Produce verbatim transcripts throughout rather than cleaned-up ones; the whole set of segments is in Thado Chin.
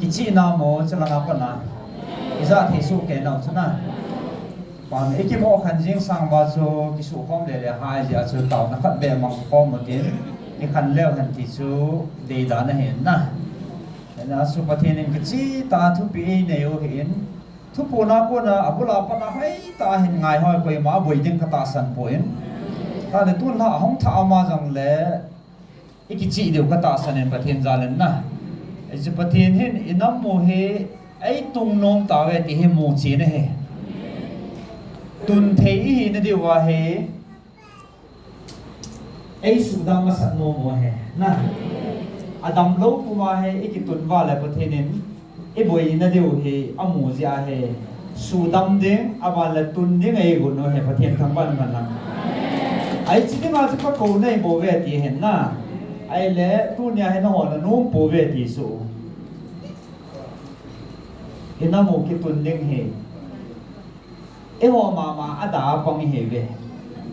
Kichihna mo, chulanga pana. Ija thei soh kei nau chu na. Pan, ikimo khan jing sang ba chu, kisukhom le le hai jia chu taona khat be mang khom mo tin. Ikhan leu hen ti chu, dei dan ahi na. Hena chu Pathen in kichih tah a thupeh einei u ahin. Thupuna kona, abul a pat a hoitah a hin ngai hoi koima boi ding ka tahsan poi. Tale tun la hung thah ama jong le, ikichih diu ka tahsan in Pathen jal in na. Hichu Pathen hin inam u hi eitung nom tauve ti hi muchen ahi. Tun thei ihi na diu ahi. Ei sudam masat nom u ahi. Na. Adam lou puma hi ikitun uva le Pathen in iboi na diu hi amu jia ahi. Sudam ding, aban le tun ding eigot u ahi, Pathen thangvah in umhen lang. Ahi chi dinga chu ka kou nei bou ve ti ahi na. Ahile, tunia hi nangho na nom pou ve ti chu. Inam u kitun ding hi. Eiho mama a da pang ihi ve.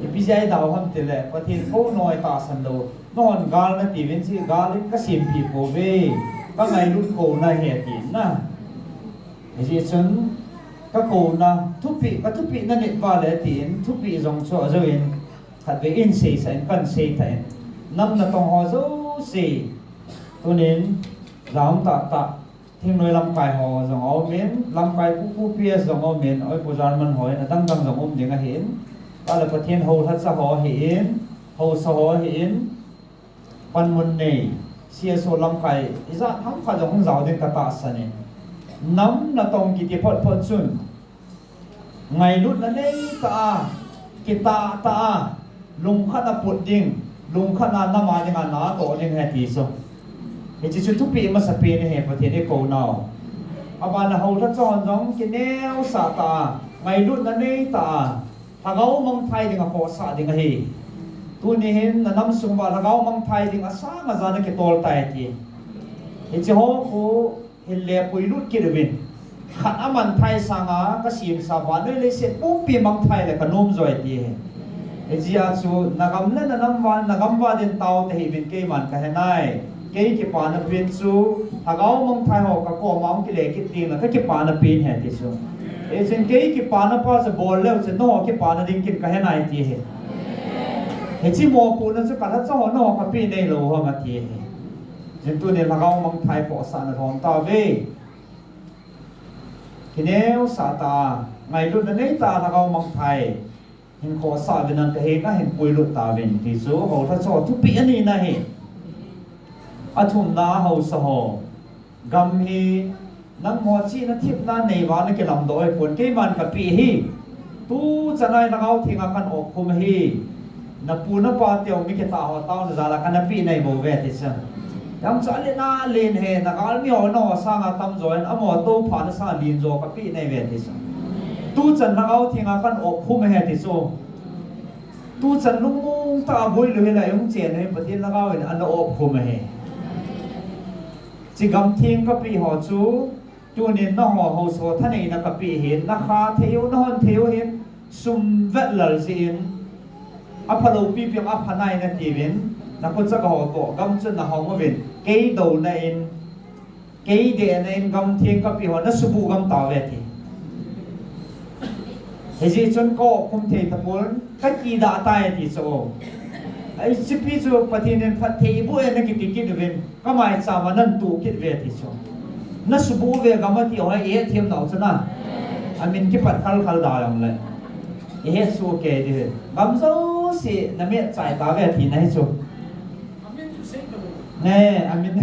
Ipi jeh a i dau ham tile, Pathen kou noi tahsan lou. Nahon gal nati uvin, hiche gal hi ka sempeh pouve. Ka ngailut kouna ahi ati na. Hijeh chun ka kouna, thupeh, ka thupeh na nit uva le tin, thupeh jong chu ajouvin, khatvei in seisah in, kan seithah in. Nam natong ho jouse, tunin, jaum tahtah, Thingnoi lamkai ho jong aumin, lamkai pupu P S jong aumin, oi Pu German hon, adang dang jong um ding ahin. Tale Pathen houlhacha ho ahin, haosa ho ahin, panmun nei, C S O lamkai, ijat ham khat jong hung jao ding ka tahsan in. Nam natong kiti phot phot chun, Ngailutna neitah a, kitah tah a, lungkhat a put ding, lungkhat a nam a dinga natoh ding ahi ti chu. Hiche chu thupeh masapen ahi Pathen i kounau. Aban le houlhacha hon jong kineosah tah a, ngailutna neitah a, lhagao mangthai dinga khohsah ding ahi. Tuni hin na nam sung uva lhagao mangthai ding asang aja na kitol tai ti. Hiche ho khu Hile puilut kit uvin. Khat a mangthai sanga ka semsa vannoi leiset pumpi mangthai le ka nom joi ti ahi. Hijeh a chu na gam le na nam uva, na gam uva din tao tahih uvin keiman ka he nai. Kei kipana pen chu, lhagao mangthai ho ka koma hung kile kit ding le ka kipana pen ahi ti chu. Hijeh chun kei kipana pa chu bol leu chun nangho kipana ding kin ka he nai ti ahi. Hiche mopohna chu ka lhacha ho nangho ka pe nei lou ham ati ahi. Hijeh chun tuni lhagao mangthai khohsahna lhom tauve. Kineosah tah a, ngailutna neitah a lhagao mangthai hin khohsah uvin lang ka henga hin puilut tauvin ti chu houlhacha ho thupeh anina ahi. Athumna a haosa ho. Gam hi nangho chihna thepna nei uva na kilamdoh ahipon keiman ka pe ahi. Tuchan a hi lhagao thenga kan opkhum ahi. Na pu na pa teu mi kitah ho taona jal a kana pe nai bou ve ti chu. Jang chu alen alen hi, na galmi ho nangho sanga tamjo in, amaho tophana sanga lenjo ka pe nai ve ti chu. Tuchan lhagao thenga kan opkhum ahi ti chu. Tuchan lungmong tah a boilou hile hung chen ahi, Pathen lhagao in ana opkhum ahi. Hiche gam theng ka pe ho chu, Tunin nangho haosa thaneina ka pe ahin, na kha thei u, na hon thei u hin, sum vet lal jeh in, aphalou pipi a pha nai nati uvin, na khocha ka ho toh, gam chun na hong uvin, kei douna in, kei dehna in, gam theng ka pe ho, na subuh gam tauve ti. Hijeh chun ka opkhum thei tapon, ka kidah tai ti chu. Hiche pi chu Pathen in phattheiboh e na kiti kit uvin, Ka maicham a nan toh kit uve ti chu. Na subuh uve gam ati ho, i hethem nau chu na. Amin kipat khal khal da jong le. I het soh kei diu ve. Gam jouse na met chai tauve tina hi chu. Ne, amin.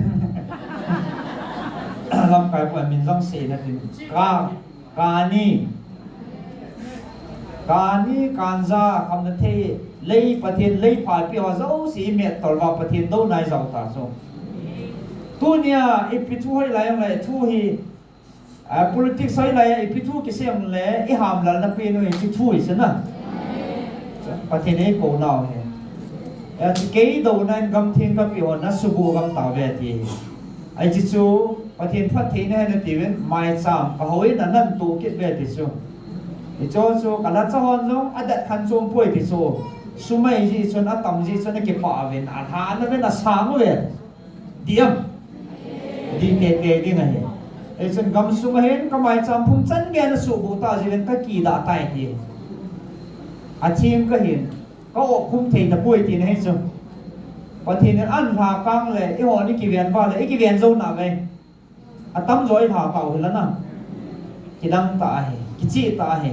Lamkai pu amin jong sei na tin. Ka Kani. Kani, kanja, khamna thei, lei Pathen, lei phalpi ho jouse i met tol uva Pathen douna i jao ta chu. Tunia, ipi thu hoilai jongle, thu hi, a, politics hoilai, ipi thu kisei jongle, i hamlalna pen u hi, chu thu hi chu na. Pathen in eikou nau hi. Hiche kei douna in gam theng ka pe ho na subuh gam tauve ti. Hiche chu Pathen phattheina ahi nati uvin maicham ka houin a nan toh kit uve ti chu. Hiche chu ka lhacha hon jong adat khan chom poi ti chu. Sum ahi jeh chun atam jeh chun akipah uvin alhan uvin asang uve. Diam. Ti tete ding ahi. Hichun gamsung ahin, kamaicham phung chan gei na suhbuh ta jeh in kakidah tai ti. Athim kahin, ka-op khum thei tapoi tina hichu. Pathen in ahin lhakang le, eiho ni kiven uva le, ikiven jou nave. Atamjo ilha tau hilana. Kidang ta ahi, kicheh ta ahi.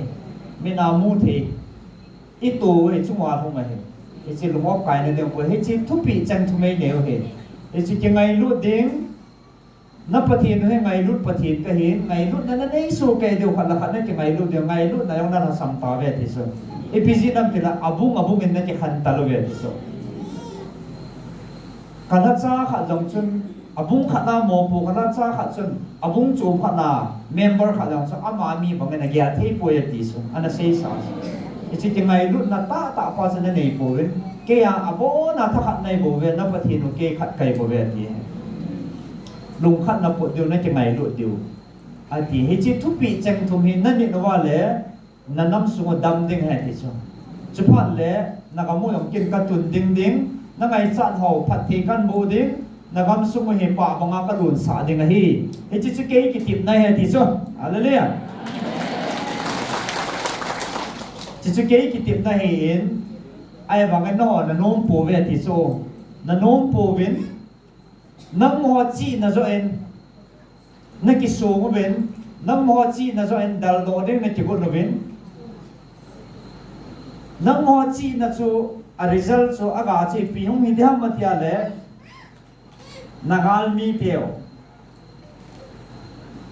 Mina mu thei. Itu hi chunga lhung ahi. Hiche lung-op kaina ding poi, hiche thupi cheng thum einei u hi. Hiche kingailut ding. Na Pathen u hi ngailut Pathen kahin, ngailutna nanei soh kei diu, khat le khat nakingailut diu, ngailutna jong nalhasam tauve ti chu. Ipi jeh ham itile abung abung in nakikhen talouve ti chu. Kalhacha khat jong chun, abung khat na mopo kalhacha khat chun, abung chom khat na member khat jong chun, ama mi bangin agel thei poi ati chu, ana seisa chu. Hiche kingailutna tahtah pa chu nanei pouvin, keia abona thakhat nabol uve, na Pathen u kei khat kabol uve ati. Lungkhat na pot diu, nakingailut diu. Ati, hiche thupi cheng thum hi nanit uva le, na nam sung u dam ding ahi ti chu. Chuphat le, na gam u jong kin katun ding ding, na ngaichat ho phatthei kahin boh ding, na gamsung u hi pah banga kalunsah ding ahi. Hiche chu kei kitepna ahi ti chu. Hallelujah. Hiche chu kei kitepna ahin, ahivangin nangho nanom pouve ti chu. Nanom pouvin, nangho chihna joh in, nakisong uvin, nangho chihna joh in daldoh ding nakigot uvin, nangho chihna chu a result chu aga chu ipi hung hi ding ham ati le, na galmi teu,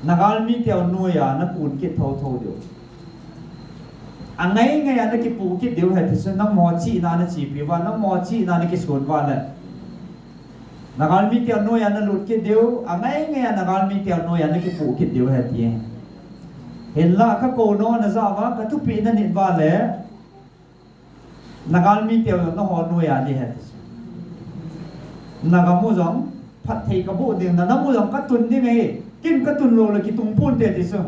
na galmi teu noiya nakun kit thotho diu. Angai ngaiya nakipuh kit diu ahi ti chu, nangho chihna nachepi uva, nangho chihna nakison uva le. Na galmi teu noiya nalut kit diu, angai ngaiya na galmi teu noiya nakipuh kit diu ahi ti. Hinla kakou nau najah uva, kathupeh nanit uva le, na galmi teu nangho noiya ding ahi ti chu. Na gam u jong phatthei kaboh ding, na nam u jong katun ding ahi, kin katun lou le kitung ponte ti chu.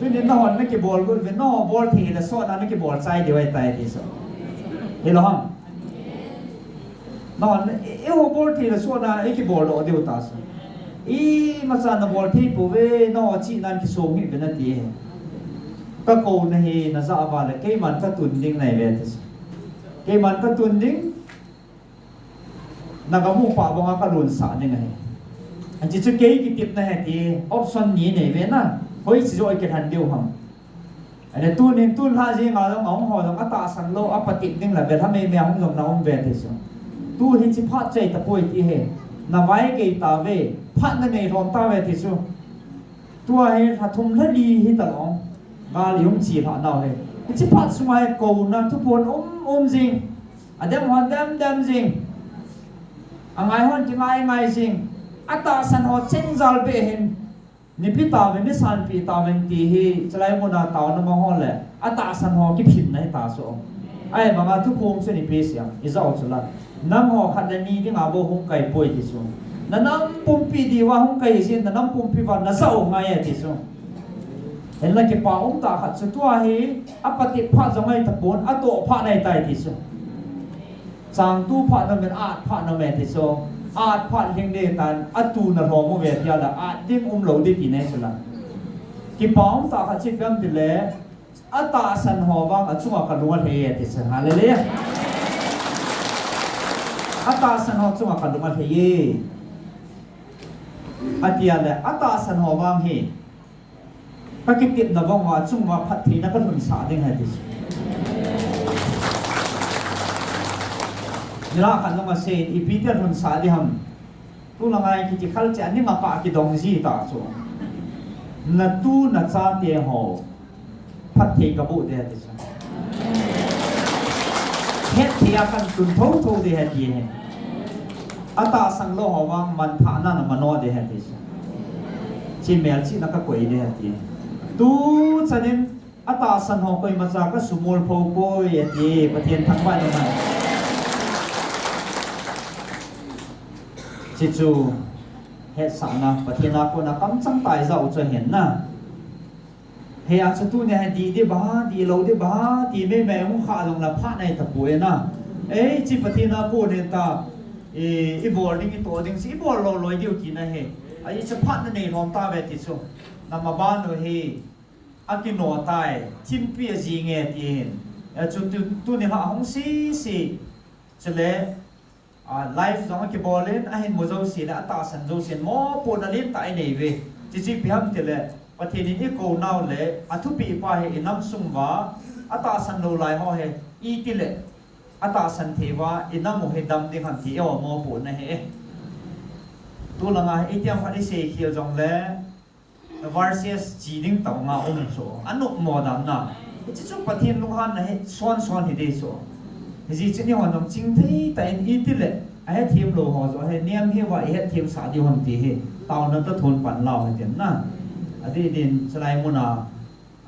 Tunin nangho nakibol got uvin, nangho bol thei le sotna nakibol chai diu ahitai ti chu. Hilou ham? Nangho, eiho bol thei le sotna ikibol doh diu ta chu. Imacha nabol thei pouve, nangho chihnan kisong hih uvin ati. Kakouna hi najah uva le, keiman katun ding nahiuve ti chu. Keiman katun ding, na gam u pah banga kalunsah ding ahi. Hiche chu kei kitepna ahi ti, option ni neiuve na, hoiche joh ikilhen diu ham. Ahile tunin tun lhah jenga jong ahung ho jong atahsan lou, apatep ding la vel ha meimei ahung jong na um uve ti chu. Tu hiche phat chu ahitapoi ti ahi. Navaigei tauve, phat nanei lhom tauve ti chu. Tua hi lha thum lha li hita lou. Gal ihung che lhah nau hi. Hiche phat sunga hi kouna thuphon um um jing. Adem hon dem dem jing. Angai hon kingai ngai jing. Atahsan ho cheng jal beh hin. Nipi tauvin, nisanpi tauvin ti hi, chulai muna taona amaho le atahsan ho kiphinna hita chu. Ahivanga thuphon chu nipi siam, ijah u chula. Nangho khat le ni dinga bou hung kai poi ti chu. Na nam pumpi diuva hung kai hijeh in, na nam pumpi uva najah u ngai e ti chu. Hinla kipa umtah khat chu tua hi, apatep phat jong ahitapon, atoh phat ahitai ti chu. Chang tu phat nom in at phat nom e ti chu. At phat lhing ding tan, atu nalhom uve tia la, at ding umlou ding tina ahi chu la. Kipa umtah khat chu ipi ham itile, atahsan ho vang achunga kalung alhai e ti chu. Hallelujah. Atahsan ho chunga kalung alhai e. Atia le, atahsan ho vang hi. Kakitepna vang uva, achung uva phattheina kalhunsah ding ahi ti chu. Nilhah khat jong asei in, ipi tia lhunsah ding ham. Tulai ngai kiti khal che, aning apa kidong ji ta chu. Natu nachate ho phatthei kaboh ding ahi ti chu. Hetthei a kahin tun thotho ding ahi ti ahi. Atahsan lou ho vang manthahna namanoh ding ahi ti chu. Hiche melchihna kakoi ding ahi ti. Tuchan in atahsan ho koimacha kasumol poi ati, Pathen thangvah in um hen. Hiche chu hetsahna, Pathen a kona kamchang tah ijat u chu ahin na. Hia chu tunia hi dih dih ba, dih lou dih ba, ti meimei hung khah jongle phat ahi tapoi na. Ei, hiche Pathen a kon ahi ta, i, ibol ding, itoh ding, hiche ibol lou loi diu tina ahi. Ahi chu phat nanei lhom tave ti chu. Namaban u hi akino tai, thimpi ajinge tin. Achu tu, tuni lha hung sisi. Chule, a, live jong akibol in, ahin mu jouse le, atahsan jousen, mopohna lentah inei uve. Chuche ipi ham tile, Pathen in eikou nau le, athupeh pa hi inam sung uva, atahsan lou lai ho hi, itile, atahsan thei uva, inam u hi dam ding ham ti eiho mopohna ahi e. Tulanga itiham khat isei khel jongle, verses chi ding tobanga um chu, anopmo dan na. Hiche chu Pathen lunghanna hi son son hiding chu. Hijeh chun eihon jong chingthei tah in itile, ahethem lou ho joh hi, niam hiuva ihetthemsah diu ham ti hi, taona toh thon pan lau hitin na. Adeh din, chulai muna,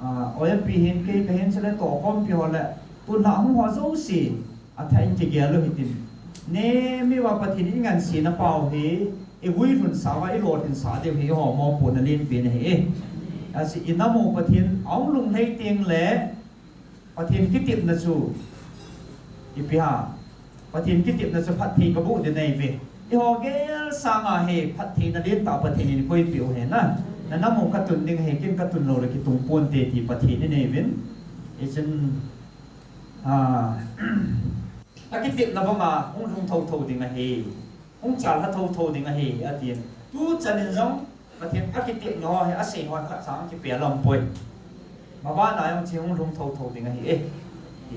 a, oipi hin, kei kahin, chule tohkhompi ho le, tulha hung ho jouse, athah in kigel u hitin. Nemiuva Pathen in ingansena pau hi, iguilhunsah uva, ilolhinsah diu hi, eiho mopohna lenpen ahi e. Achu inam u Pathen ahung lunglhai tengle, Pathen kitepna chu, ipi ham, Pathen kitepna chu phatthei kaboh ding ahi uve. Eiho gel sanga hi phattheina lentah Pathen in koipeh u ahi na. Nanam u katun ding ahi, ken katun loule kitung ponte ti Pathen inei uvin. Hichun, a, akitepna banga hung lhung thouthou ding ahi. Hung chalha thouthou ding ahi, atin. Tuchan in jong, Pathen akitepna ho hi asei ho khat cha kipeh lom poi. Mabana jong hiche hung lhung thouthou ding ahi e.